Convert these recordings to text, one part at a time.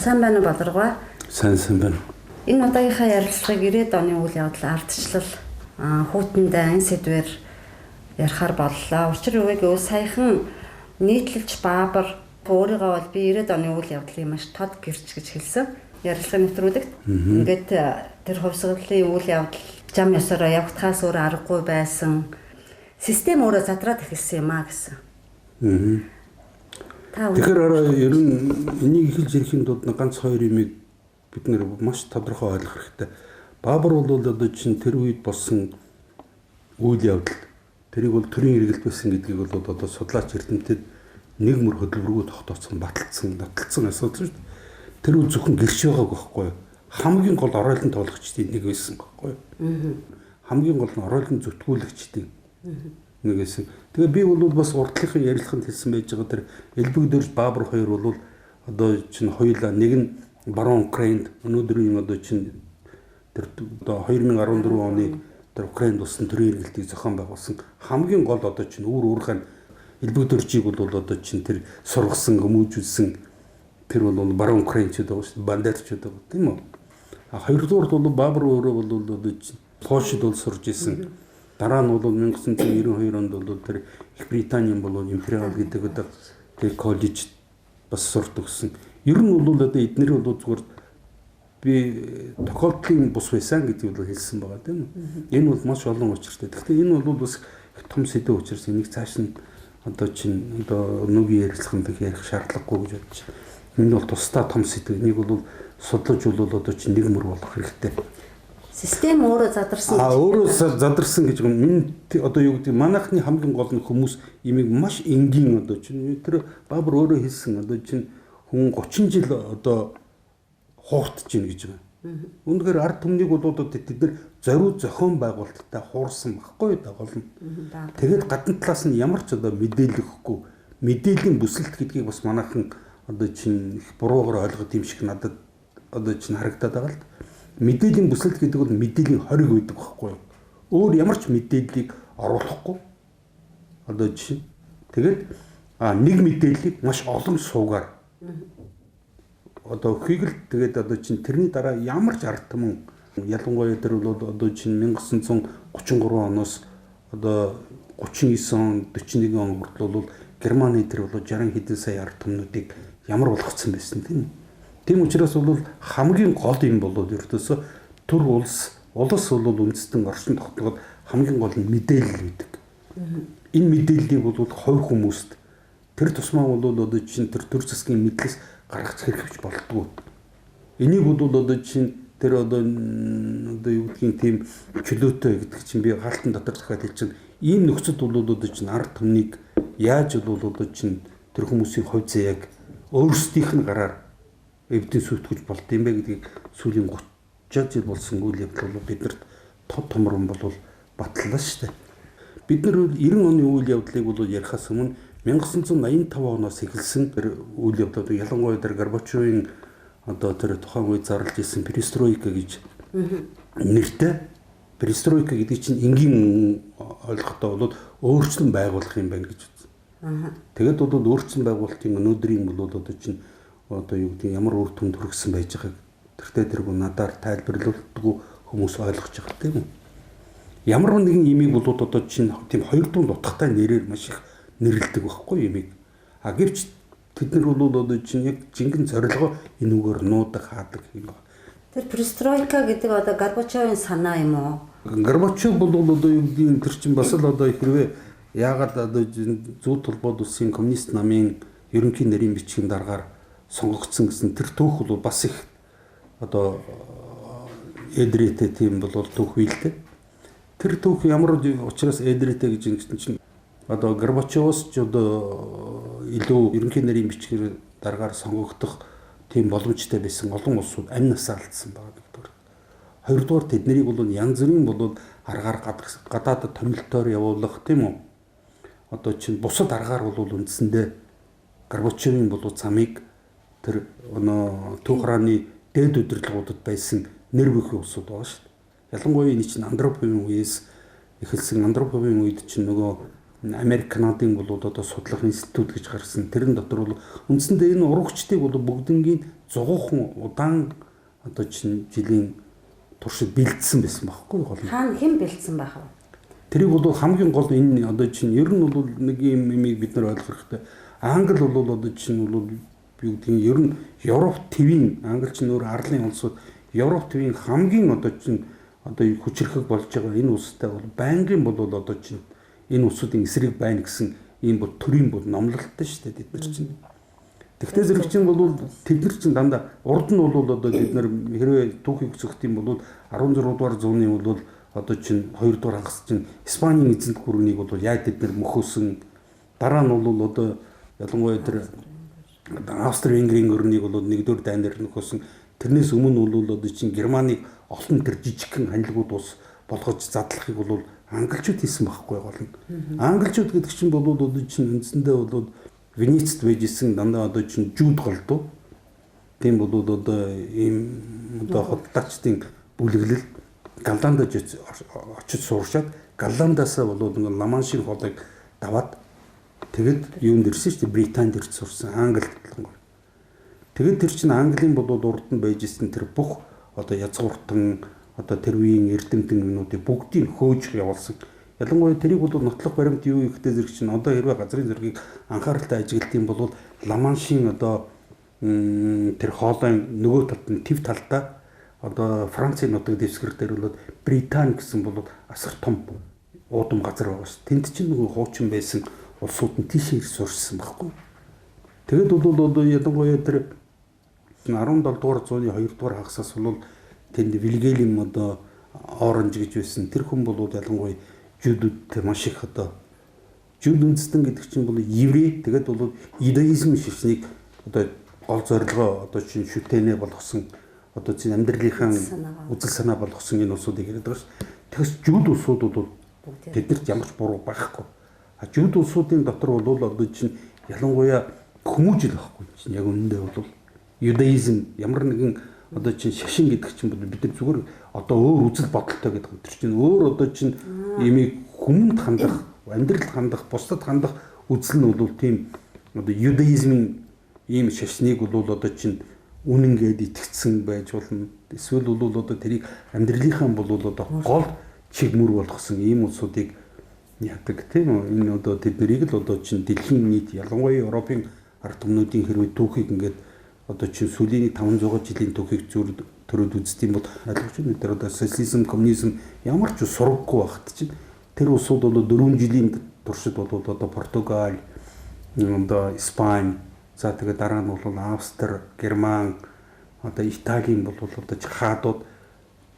Сайн байна уу, Болоргой? Сайн байна. Энэ удаагийнхаа ярилцлагыг 90-ад оны үйл явдал, ардчлал, хүйтэн дайн энэ сэдвээр ярихаар боллоо. Учир юу вэ гэвэл саяхан нийтлэлч Баабар өөрийгөө бол би 90-ад оны үйл явдлыг маш тод гэрч гэж хэлсэн. Ярилцлагын нэвтрүүлэгт. Ингээд тэр хувьсгалын үйл явдал зам ёсороо явагдахаас өөр аргагүй байсан. Систем өөрөө задраад эхэлсэн юм а гэсэн. Тэгэхээр арай ер нь энийг эхэлж ирэхийн тулд ганц хоёр юмыг бид нэр маш тодорхой ойлгох хэрэгтэй. Баабар бол одоо чинь тэр үед болсон үйл явдал, тэрийг бол төрийн эргэлт байсан гэдгийг бол одоо судлаач эрдэмтэд нэг мөр хөдөлмөргүй тогтооцсон, баталсан, нотолцсон асуудал шүү дээ. Тэр үе зөвхөн гэрч байгааг байхгүй юу? Хамгийн гол оройлон тоологчдын нэг байсан байхгүй юу? Хамгийн гол нь оройлон зүтгүүлэгчдийн нэг байсан. Тэгээ би бол бас урдлынхын ярилцлаганд хэлсэн байж байгаа, тэр Элбэг дөрж Баабар хоёр бол одоо чинь хоёулаа нэг нь баруун Украинд, өнөөдрийн одоо чинь тэр одоо 2014 оны тэр Украинд болсон төрийн эргэлтийг зохион байгуулсан хамгийн гол одоо чинь үүр уурхай Элбэг дөржийг бол одоо чинь тэр сургасан, хүмүүжүүлсэн тэр бол баруун Украинчууд байгаа шүү дээ, бандерчууд байгаа, тийм үү? А хоёрдугаарт бол Баабар өөрөө бол одоо чинь Польшид бол сурж исэн. Дараа нь бол 1992 онд бол тэр Их Британийн бол Империал гэдэг одоо тэр коллежид бас сурт өгсөн. Ер нь бол одоо эднэр бол зүгээр би тохиолдлын бус байсан гэдгийг бол хэлсэн байгаа, тийм үү? Энэ бол маш олон учиртай. Гэхдээ энэ бол бас их том сэдэв учраас энийг цааш нь одоо чинь одоо өнөөгийн ярилцлаганд ярих шаардлагагүй гэж бодож байна. Энэ бол тусдаа том сэдэв. Энийг бол судлаж бол одоо чинь нэг мөр болох хэрэгтэй. Систем өөрөө задарсан гэж. Өөрөө задарсан гэж минь одоо юу гэдэг, манайхны хамгийн гол нь хүмүүс имийг маш энгийн одоо чинь тэр Баабар өөрөө хэлсэн, одоо чинь хүн 30 жил одоо хууртаж гин гэж байна. Үнэхээр ард түмнийг бол одоо тэд нар зориуд зохион байгуулалттай хуурсан баггүй да гол нь. Тэгээд гадна талаас нь ямар ч одоо мэдээлэл өгөхгүй, мэдээллийн бүсэлт гэдгийг бас манайхан одоо чинь их буруугаар ойлгох юм шиг надад одоо чинь харагдаад байгаа л. Мэдээллийн бүсэлт гэдэг бол мэдээллийн хориг байдаг байхгүй юу? Өөр ямар ч мэдээллийг оруулахгүй. Одоо жишээ. Тэгээд нэг мэдээллийг маш олон суугаар одоо өгөхийг л, тэгээд одоо чинь тэрний дараа ямар ч ард түмэн, ялангуяа тэр бол одоо чинь 1933 оноос одоо 39 он, 41 он хүртэл бол Германы тэр бол 60 хэдэн сая ард түмнүүдийг ямар болгоцсон байсан, тийм үү? Тийм учраас бол хамгийн гол юм бол ердөөсөө төр улс бол үндэстэн орчин тогтноход хамгийн гол нь мэдээлэл байдаг. Энэ мэдээллийг бол хувь хүмүүст тэр тусмаа бол одоо чинь тэр төр засгийн мэдлээс гаргах хэрэгч болдгоо. Энийг бол одоо чинь тэр одоо юу гэдгийг тийм чөлөөтэй гэдэг чинь би хаалтан дотор дахиад хэлчихнэ. Ийм нөхцөлд бол одоо чинь ард түмнийг яаж бол одоо чинь тэр хүмүүсийн хувь заяаг өөрсдийнх нь гараар эвдэн сүйтгэж болд юм бэ гэдгийг сүүлийн 30 жил болсон үйл явдал бол биднэрт тод томрон бол батллаа шүү дээ. Бид нар 90 оны үйл явдлыг бол ярихаас өмнө 1985 оноос эхэлсэн тэр үйл явдлууд, ялангуяа тэр Горбачевын одоо тэр тухайн үед зарлж исэн перестройка гэж нэртэй. Перестройка гэдэг чинь энгийн ойлгохтой бол өөрчлөн байгуулах юм байна гэж үзсэн. Тэгээд бол өөрчлөн байгуулалтын өнөөдрийн бол одоо чинь одоо юу гэдэг ямар үр дүнд хүргэсэн байж байгааг тэртээ тэргүй надаар тайлбарлуулдаггүй хүмүүс ойлгож байгаа, тийм үү? Ямар нэгэн имийг бол одоо чинь тийм хоёр дунд утгатай нэрээр маш их нэрлэдэг байхгүй имийг. А гэвч тэд нар бол одоо чинь яг жинхэнэ зорилгоо энүүгээр нуудаг, хаадаг юм байна. Тэр перестройка гэдэг одоо Горбачевын санаа юм уу? Горбачев бол одоо юу гэдгийг тэр чинь бас л одоо хэрвээ яагаад одоо зүйн холбоод улсын коммунист намын ерөнхий нэрийн бичгийн даргаар сонгогдсон гэсэн тэр түүх бол бас их одоо эдрээтэй тийм бол түүх бий л дээ. Тэр түүх ямар учраас эдрээтэй гэж ингэсэн чинь одоо Горбачевоос ч одоо илүү ерөнхий нэрийн бичгээр даргаар сонгогдох тийм боломжтой байсан олон улсууд амь насаа алдсан байгаа нэгдүгээр. Хоёрдугаар, тэднийг бол янз бүрийн бол аргаар гадаадд томилтоор явуулах, тийм үү? Одоо чинь бусад аргаар бол үндсэндээ Горбачевын бол замыг тэр өнөө түүхрааны дээд удирдлагуудад байсан нэр бүхий улсууд байгаа шүү дээ. Ялангуяа энэ чинь Андроповын үеэс эхэлсэн. Андроповын үед чинь нөгөө Америк Канадын бол одоо судлах институт гэж гарсан. Тэрэн дотор бол үндсэндээ энэ урагчдыг бол бүгднгийн 100 удаан одоо чинь жилийн туршид бэлдсэн байсан байхгүй гол нь. Хаана хэн бэлдсэн байх вэ? Тэрийг бол хамгийн гол энэ одоо чинь ер нь бол нэг юм юмыг бид нар ойлгох хэрэгтэй. Англи бол одоо чинь бол юу гэдгийг ер нь Европ твийн англи чинь өөр арлын улсууд Европ твийн хамгийн одоо чинь одоо хүчирхэг болж байгаа энэ улстай бол байнгын бол одоо чинь энэ улсуудын эсрэг байна гэсэн ийм бол төрийн бол номлолттой шүү дээ бид нар чинь. Тэгвэл зэрэг чинь бол тэд нар чинь дандаа урд нь бол одоо бид нар хэрвээ түүхийг өсгөх юм бол 16 дугаар зууны бол одоо чинь 2 дугаар хагас чинь Испанийн эзэнт гүрнийг бол яаж тэд нар мөхөөсөн, дараа нь бол одоо ялангуяа тэр Австро-Венгрийн гүрнийг бол 1-р дайн дээр нөхөөсөн. Тэрнээс өмнө бол одоо чинь Германыг олон тэр жижигхэн ханилгууд ус болгож задлахыг бол англичууд хийсэн байхгүй гол нь. Англичууд гэдэг чинь бол одоо чинь үндсэндээ бол Венецд байж исэн дандаа одоо чинь жууд голдуу. Тийм бол одоо ийм одоо худалдаачдын бүлэглэл Голландд очиж сууршаад Голландаас бол ингээ Ламаншийн хоолыг даваад тэгэд юунд ирсэн шүү дээ, Британд ирж сурсан, Англид ялангуяа. Тэгээд тэр чинь Английн бол урд нь байж исэн тэр бүх одоо язгууртан одоо тэр үеийн эрдэмтэн юмнуудыг бүгдийг хөөж явуулсан. Ялангуяа тэрийг бол нотлох баримт юу ихтэй зэрэг чинь одоо хэрвээ газрын зэргийг анхааралтай ажиглах юм бол Ламаншийн одоо тэр хоолойн нөгөө талд нь төв талдаа одоо Францын нутаг дэвсгэр дээр бол Британи гэсэн бол асар том уудам газар байгаа ш. Тэнд чинь нөгөө хуучин байсан улсууд нь тийшээ ирж сурчсан байхгүй. Тэгэд бол одоо ялангуяа тэр 17 дугаар зууны 2 дугаар хагасаас бол тэнд Вильгельм одоо Оранж гэж байсан. Тэр хүн бол ялангуяа жүүдүүдтэй маш их одоо жүүд үндэстэн гэдэг чинь бол еврей, тэгээд бол юдаизм шашныг одоо гол зорилгоо одоо чинь шүтэнэ болгосон одоо чинь амьдралынхаа үзэл санаа болгосон энэ улсуудыг яриад байгаа ш. Тэгээс жүүд улсууд бол тэднэрт ямар ч буруу байхгүй. А жүүд улсуудын дотор бол одоо чинь ялангуяа хүмүүжил байхгүй чинь яг үнэндээ бол юдаизм ямар нэгэн одоо чинь шашин гэдэг чинь бид нар зүгээр одоо өөр үзэл бодолтой гэдэг юм. Тэр чинь өөр одоо чинь имийг хүмүүнд хандах, амьдралд хандах, бусдад хандах үзэл нь бол тийм одоо юдаизмын ийм шашныг бол одоо чинь үнэн гээд итгэцэн байж болно. Эсвэл бол одоо тэрийг амьдралынхаа бол одоо гол чиг мөр болгосон ийм улсуудыг яадаг тийм үү? Энэ одоо тэднийг л одоо чинь дэлхийн нийт ялангуяа Европын ард түмнүүдийн хэрвээ түүхийг ингээд одоо чинь сүүлийн 500 жилийн түүхийг зүр төрөд үздэг юм бол ойлгож байна. Тэр одоо социализм, коммунизм ямар ч сургаггүй байхад чинь тэр улсууд бол 4 жилийн туршид бол одоо Португал, одоо Испани, за тэгээд дараа нь бол Австри, Герман, одоо Италийн бол одоо хаадууд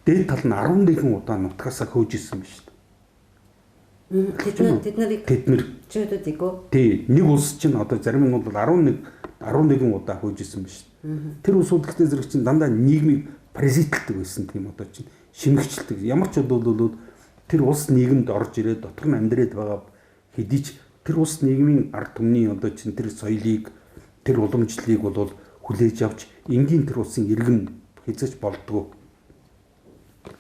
дээд тал нь 11 удаа нутгаасаа хөөж исэн биш үү? Тэд нар жүүдүүдийг үү? Тий, нэг улс чинь одоо зарим нь бол 11 удаа хөөж исэн биш. Тэр улсууд гэхдээ зэрэг чинь дандаа нийгмийг паразитлдаг байсан тийм одоо чинь шимэгчлдэг. Ямар ч бол тэр улс нийгэмд орж ирээд дотор нь амьдраад байгаа хэдий ч тэр улс нийгмийн ард түмний одоо чинь тэр соёлыг, тэр уламжлалыг бол хүлээж авч энгийн тэр улсын иргэн хэзээ ч болдгоо.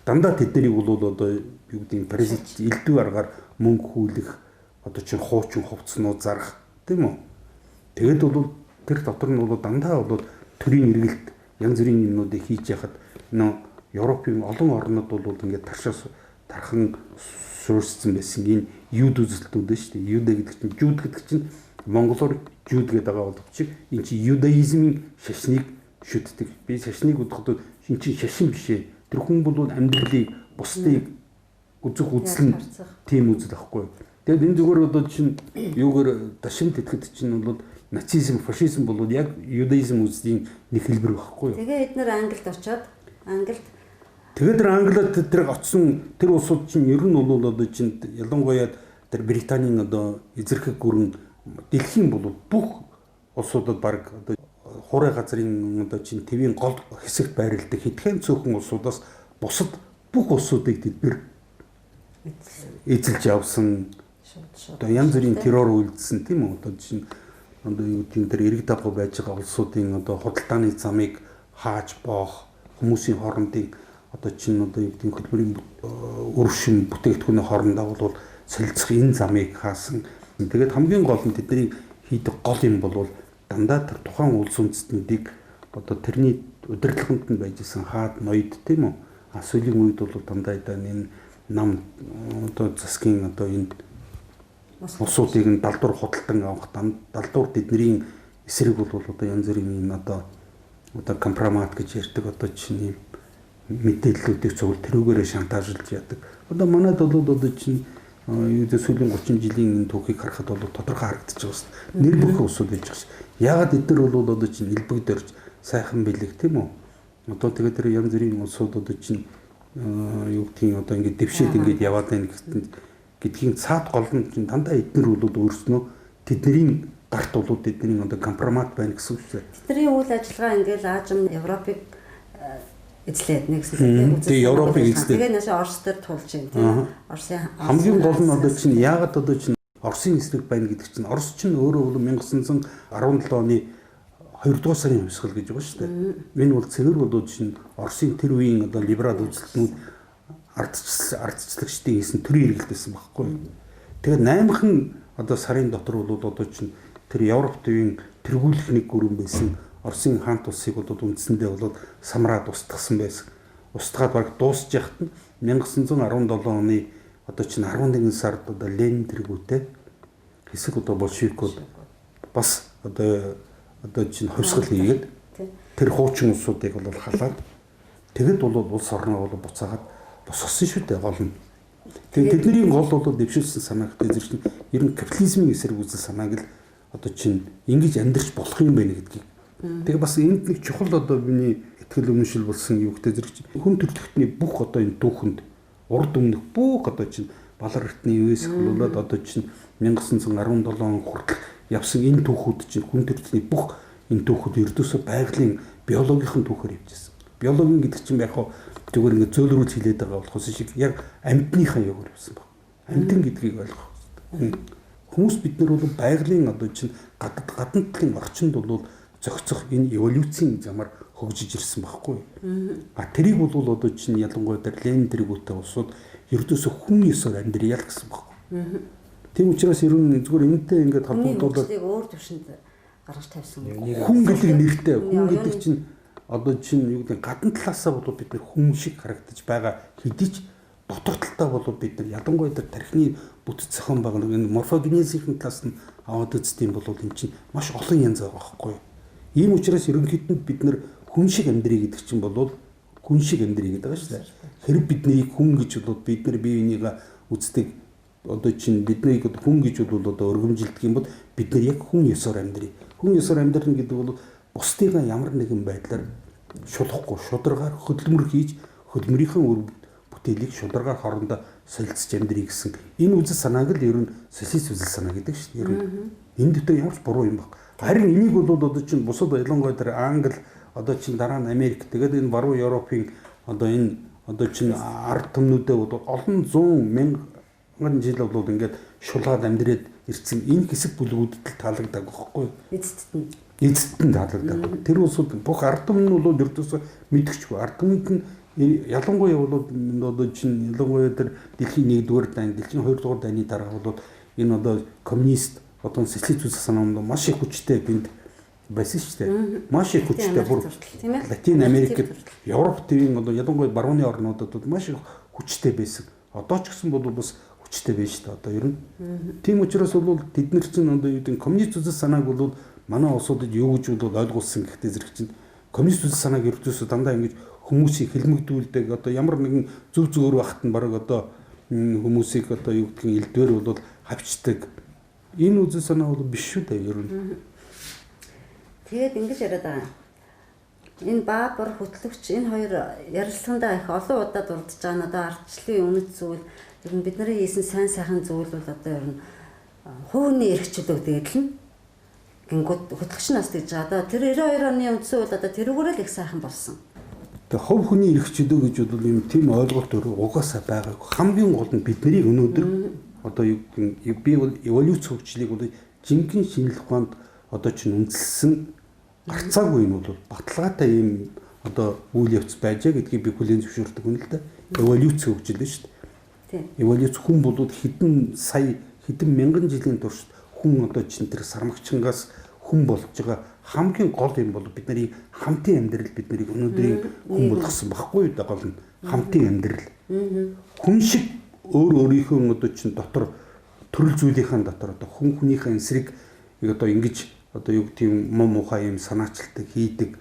Дандаа тэднийг бол одоо юу гэдэг нь паразит элдв аргаар мөнгө хүлэх, одоо чинь хуучин хувцснууд зарах тийм үү? Тэгэд бол тэр дотор нь бол дандаа бол төрийн эргэлт янз бүрийн юмнуудыг хийж яхад нөө Европын олон орнод бол ингээд таршаас тархан суурьшсан байсан энэ юуд үзэлтүүд нь шүү дээ. Юудэ гэдэг чинь жууд гэдэг чинь монголоор жууд гэдэг байгаа боловч энэ чинь юдаизмын шашныг шүтдэг. Би шашныг бодоход энэ чинь шашин биш ээ. Тэр хүн бол амьдралыг бусдыг үзэх үзэл нь тийм үзэл байхгүй. Тэгээд энэ зүгээр одоо чинь юугаар дашим тэтгэд чинь бол нацизм, фашизм бол яг юдаизм үзлийн нэг хэлбэр байхгүй юу? Тэгээ эднэр Англид очоод Англид тэгээд тэр Англид тэр очсон тэр улсууд чинь ер нь бол одоо чинь ялангуяа тэр Британийн одоо эзэрхэг гүрэн дэлхийн бол бүх улсуудад баг одоо хуурай газрын одоо чинь твийн гол хэсэгт байрладаг хэдхэн цөөхөн улсуудаас бусад бүх улсуудыг тэд нэр эзэлж явсан. Одоо янз бүрийн террор үйлдсэн тийм үү? Одоо чинь одоо юу гэдэг тэр эрэг дагуу байж байгаа улсуудын одоо худалдааны замыг хааж боох, хүмүүсийн хоорондын одоо чинь одоо юу гэдэг хөдөлмөрийн өршин бүтээгдэхүүний хоорондоо бол солилцох энэ замыг хаасан. Тэгээд хамгийн гол нь тэдний хийдэг гол юм бол дандаа тэр тухайн улс үндэстнүүдийг одоо тэрний удирдлаганд нь байж исэн хаад ноёд тийм үү? А сүүлийн үед бол дандаа энэ нам одоо засгийн одоо энэ улсуудыг нь далдуур худалдан авах, далдуур тэдний эсрэг бол одоо янз бүрийн энэ одоо компромат гэж ярьдаг одоо чинь юм мэдээллүүдийг цугул тэрүүгээрээ шантаажлж яадаг. Одоо манайд бол одоо чинь юу гэдэг сүүлийн 30 жилийн энэ түүхийг харахад бол тодорхой харагдаж байгаа шүү дээ. Нэр бүхэн улсууд байж байгаа шүү. Яагаад эдгээр бол одоо чинь элбэг дөрж сайхан бэлэг тийм үү? Одоо тэгээд тэр янз бүрийн улсууд одоо чинь юу гэдгийг одоо ингээд дэвшээд ингээд яваад байна гэдгийн цаад гол нь чинь дандаа эднэр бол өөрснөө тэдний гарт бол тэдний одоо компромат байна гэсэн үг шүү дээ. Тэдний үйл ажиллагаа ингээд Аажим Европыг эзлээд нэгсэн тийм үү? Тэгээ Европыг эзлээд. Тэгээ наашаа Орос дээр тулж байна тийм. Оросын хамгийн гол нь одоо чинь яагаад одоо чинь Оросын эсрэг байна гэдэг чинь Орос чинь өөрөө бол 1917 оны 2 дугаар сарын хувьсгал гэж байгаа шүү дээ. Энэ бол цэвэр бол чинь Оросын тэр үеийн одоо либерал үзэлтнүүд ардчлагчдын хийсэн төрийн эргэлт байсан байхгүй юу. Тэгээд 8хан одоо сарын дотор бол одоо чинь тэр Европ төвийн тэргүүлэх нэг гүрэн байсан Оросын хаант улсыг бол үндсэндээ бол самраад устгасан байсан. Устгаад баг дуусж яхад нь 1917 оны одоо чинь 11 сард одоо Ленин тэргүүтэй хэсэг одоо большевикууд бас одоо чинь хувьсгал хийгээд тэр хуучин улсуудыг бол халаад тэгэд бол улс орноо бол буцаагаад босгосон шүү дээ гол нь. Тэгээд тэдний гол бол дэвшилсэн санаа гэдэг зэрэг чинь ер нь капитализмын эсрэг үзэл санааг л одоо чинь ингэж амьдрч болох юм байна гэдгийг. Тэгээ бас энд нэг чухал одоо миний ихтгэл өмнөшил болсон юу гэдэг зэрэг чинь хүн төрөлхтний бүх одоо энэ түүхэнд урд өмнөх бүх одоо чинь Балар эртний үеэс эхлүүлээд одоо чинь 1917 он хүртэл явсан энэ түүхүүд чинь хүн төрөлхтний бүх энэ түүхүүд ердөөсөө байгалийн биологийн түүхээр явжсэн. Биологийн гэдэг чинь яг хаа зүгээр ингээд зөөлрүүлж хилээд байгаа болохоос шиг яг амьтныхаа югаар явсан баг. Амьтан гэдгийг ойлгох хэрэгтэй. Хүмүүс бид нар бол байгалийн одоо чинь гадна талын орчинд бол зохицох энэ эволюцийн замаар хөгжиж ирсэн байхгүй. А тэрийг бол одоо чинь ялангуяа тэр Ленин тэргүүтэй улсууд ердөөсөө хүн ёсоор амьдрья л гэсэн байхгүй. Тийм учраас ер нь зүгээр энэтэй ингээд холбогдуулаад өөр төвшөнд гаргаж тавьсан. Хүн гэдэг нэртэй хүн гэдэг чинь одоо чинь юу гэдэг гадна талаасаа бол бид нар хүн шиг харагдаж байгаа хэдий ч дотор талдаа бол бид нар ялангуяа тэр тархины бүтэц зохион байгуулалт энэ морфогенезийн талаас нь аваад үздэг юм бол энэ чинь маш олон янз байгаа байхгүй. Ийм учраас ерөнхийд нь бид нар хүн шиг амьдрий гэдэг чинь бол хүн шиг амьдрий гэдэг байгаа шүү дээ. Хэрэг биднийг хүн гэж бол бид нар бие биенийгээ үздэг одоо чинь биднийг хүн гэж бол одоо өргөмжилдэг юм бол бид нар яг хүн ёсоор амьдрий. Хүн ёсоор амьдрна гэдэг бол бусдыгаа ямар нэгэн байдлаар шулахгүй шударгаар хөдөлмөр хийж хөдөлмөрийнхөө үр бүтээлийг шударгаар хоорондоо солилцож амьдрий гэсэн энэ үзэл санааг л ер нь социалист үзэл санаа гэдэг шүү дээ. Ер нь энэ дэвтэр ямар ч буруу юм баг. Харин энийг бол одоо чинь бусад ялангуяа тэр Англи одоо чинь дараа нь Америк тэгээд энэ баруун Европын одоо энэ одоо чинь ард түмнүүдээ бол олон зуун мянган жил бол ингээд шулгаад амьдраад ирсэн энэ хэсэг бүлгүүдэд л таалагдаагүй байхгүй юу? Эцэст нь эцэст нь таалагдаагүй. Тэр улсууд бүх ард түмэн нь бол ердөөсөө мэдгэчгүй. Ард түмэнд нь ялангуяа бол одоо чинь ялангуяа тэр дэлхийн 1-р дайн, дэлхийн 2-р дайны дараа бол энэ одоо коммунист одоо социалист үзэл санаа маш их хүчтэй тэнд байсан шүү дээ. Маш их хүчтэй бүр Латин Америкт, Европ төвийн одоо ялангуяа барууны орнуудад бол маш их хүчтэй байсан. Одоо ч гэсэн бол бас хүчтэй байж шүү дээ одоо ер нь. Тийм учраас бол тэд нар чинь одоо юу гэдэг коммунист үзэл санааг бол манай улсуудад юу гэж бол ойлгуулсан гэхдээ зэрэг чинь коммунист үзэл санааг ердөөсөө дандаа ингэж хүмүүсийг хилмигдүүлдэг одоо ямар нэгэн зөв зөвөр байхад нь бараг одоо хүмүүсийг одоо юу гэдгийг элдвэр бол хавчдаг. Энэ үзэл санаа бол биш шүү дээ ер нь. Тэгээд ингэж яриад байгаа. Энэ Баабар хөтлөгч энэ хоёр ярилцлагандаа их олон удаа дурдж байгаа нь одоо ардчлалын үнэт зүйл ер нь бидний хийсэн сайн сайхан зүйл бол одоо ер нь хувийн эрх чөлөө тэгээд л нь гингүүд хөтлөгч нас гэж байгаа. Одоо тэр 92 оны үндсэн хууль одоо тэрүүгээр л их сайхан болсон. Тэгээ хувь хүний эрх чөлөө гэж бол юм тийм ойлголт угаасаа байгаагүй. Хамгийн гол нь бидний өнөөдөр одоо юу гэдэг би бол эволюц хөгжлийг бол жинхэнэ шинжлэх ухаанд одоо чинь үндэслэсэн гарцаагүй юм бол баталгаатай ийм одоо үйл явц байжээ гэдгийг би хүлээн зөвшөөрдөг юм л да. Эволюц хөгжил нь шүү дээ. Тийм. Эволюц хүн болоод хэдэн сая Хэдэн мянган жилийн туршид хүн одоо чинь тэр сармагчингаас хүн болж байгаа хамгийн гол юм бол бид нарыг хамтын амьдрал бид нарыг өнөөдрийн хүн болгосон баггүй юу да, гол нь хамтын амьдрал. Хүн шиг өөр өөрийнхөө одоо чинь дотор төрөл зүйлийнхээ дотор одоо хүн хүнийхээ эсрэг одоо ингэж одоо юу гэдэг юм муу мухай юм санаачилдаг хийдэг,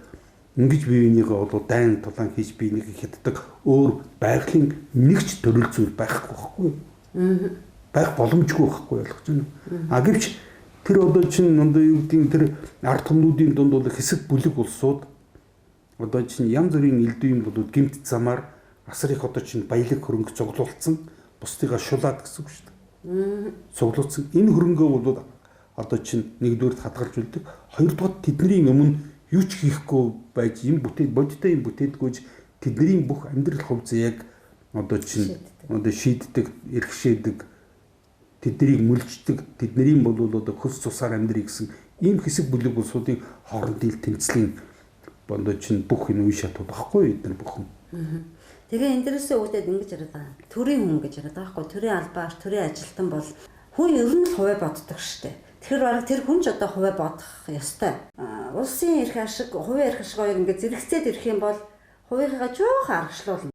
ингэж бие биенийгээ бол дайн тулаан хийж биенийг хятдаг өөр байгалийн нэг ч төрөл зүйл байхгүй байхгүй юу? Байх боломжгүй байхгүй ойлгож байна уу? А гэвч тэр одоо чинь одоо юу гэдэг тэр ард түмнүүдийн дунд бол хэсэг бүлэг улсууд одоо чинь янз бүрийн элдв юм бол гэмт замаар асар их одоо чинь баялаг хөрөнгө цуглуулсан, бусдыгаа шулаад гэсэн үг шүү дээ. Цуглуулсан энэ хөрөнгөө бол одоо чинь нэгдүгээрт хадгалж үлдэх, хоёрдугаар тэдний өмнө юу ч хийхгүй байж юм бүтээл бодиттой юм бүтээдгүйж тэдний бүх амьдрал хувь заяаг одоо чинь одоо шийддэг, эрхшээдэг, тэднийг мөлждөг, тэдний бол одоо хөлс цусаар амьдрыг гэсэн ийм хэсэг бүлэг улсуудын хоорондын тэмцлийн одоо чинь бүх энэ үе шатууд багхгүй эдгээр бүхэн. Тэгээ энэ дээрээсээ үүдээд ингэж яриад байгаа. Төрийн хүн гэж яриад байгаа байхгүй. Төрийн албаар, төрийн ажилтан бол хүн ер нь л хувиа боддог штэ. Тэгэхээр бараг тэр хүн ч одоо хувиа бодох ёстой. Улсын эрх ашиг, хувийн эрх ашиг хоёр ингээд зэрэгцээд ирэх юм бол хувийнхаа жоохон аргачлуулна.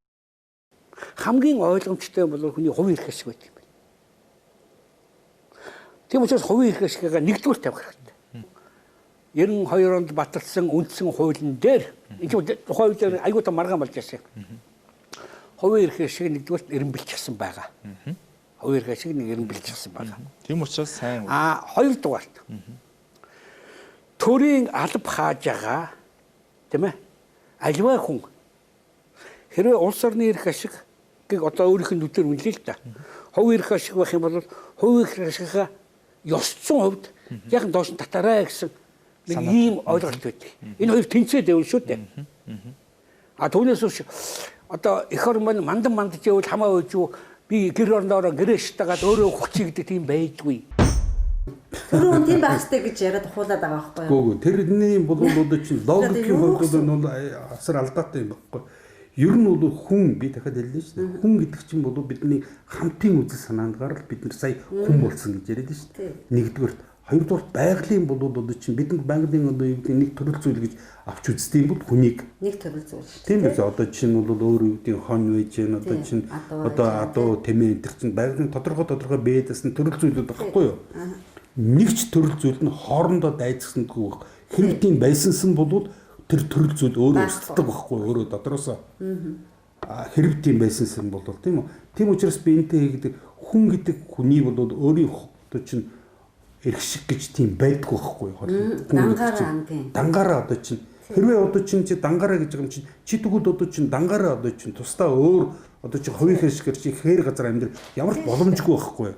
Хамгийн ойлгомжтой бол хүний хувийн эрх ашиг байдаг юм байна. Тийм учраас хувийн эрх ашигаа нэгдүгээр тавих хэрэгтэй. 92 онд баталсан үндсэн хуулийн дээр энэ чинь тухайн үед аюул та маргаан болж байсан. Хувийн эрх ашиг нэгдүгээрт эренбэлчихсэн байгаа. Хувийн эрх ашиг нэг эренбэлчихсэн байгаа. Тийм учраас сайн. А хоёрдугаарт төрийн алба хааж байгаа тийм аливаа хүн хэрвээ улс орны эрх ашиг гэх одоо өөрийнх нь нүдээр үнэлээ л да. Хувийн эрх ашиг байх юм бол хувийн эрх ашигаа ёс зүйн хувьд яг нь доош нь татаарай гэсэн нэг ийм ойлголт байдаг. Энэ хоёр тэнцээд байвал шүү дээ. А түүнээс биш одоо эх орн маань мандан мандж явал хамаа үйж юу би гэр орноороо гэрээштэйгээд өөрөө хүчий гэдэг тийм байдгүй. Түрүү хүн тийм байх хэрэгтэй гэж яриад ухуулаад байгаа байхгүй юу? Үгүй тэрний бол одоо чинь логикийн хувьд бол асар алдаатай юм байхгүй. Ер нь бол хүн би дахиад хэллээ шүү дээ. Хүн гэдэг чинь бол бидний хамтын үзэл санаандгаар л бид нар сая хүн болсон гэж яриад шүү дээ. Нэгдүгээрт, хоёрдугаар байгалийн бол одоо чинь бидэнд байгалийн одоо юу гэдэг нэг төрөл зүйл гэж авч үздэг юм бол хүнийг нэг төрөл зүйл шүү. Тийм биз, одоо чинь бол өөр юу гэдэг хон байж гэн одоо чинь одоо адуу тэмээ энэ төр чинь байгалийн тодорхой бие даасан төрөл зүйлүүд байхгүй юу? Нэг ч төрөл зүйл нь хоорондоо дайцсандгүй байх. Хэрэг тийм байсансан бол тэр төрөл зүйл өөрөө устдаг байхгүй өөрөө дотроосоо. Хэрэг тийм байсансан бол тийм үү? Тийм учраас би энтэй хийгдэг хүн гэдэг хүний бол өөрийн одоо чинь эрх шиг гэж тийм байдгүй байхгүй юу? Дангаараа тийм. Дангаараа одоо чинь хэрвээ одоо чинь чи дангаараа гэж байгаа юм чинь чи тэгвэл одоо чинь дангаараа одоо чинь тусдаа өөр одоо чи хувийн хэрэгсээр чи хээр газар амьдр ямар ч боломжгүй байхгүй юу?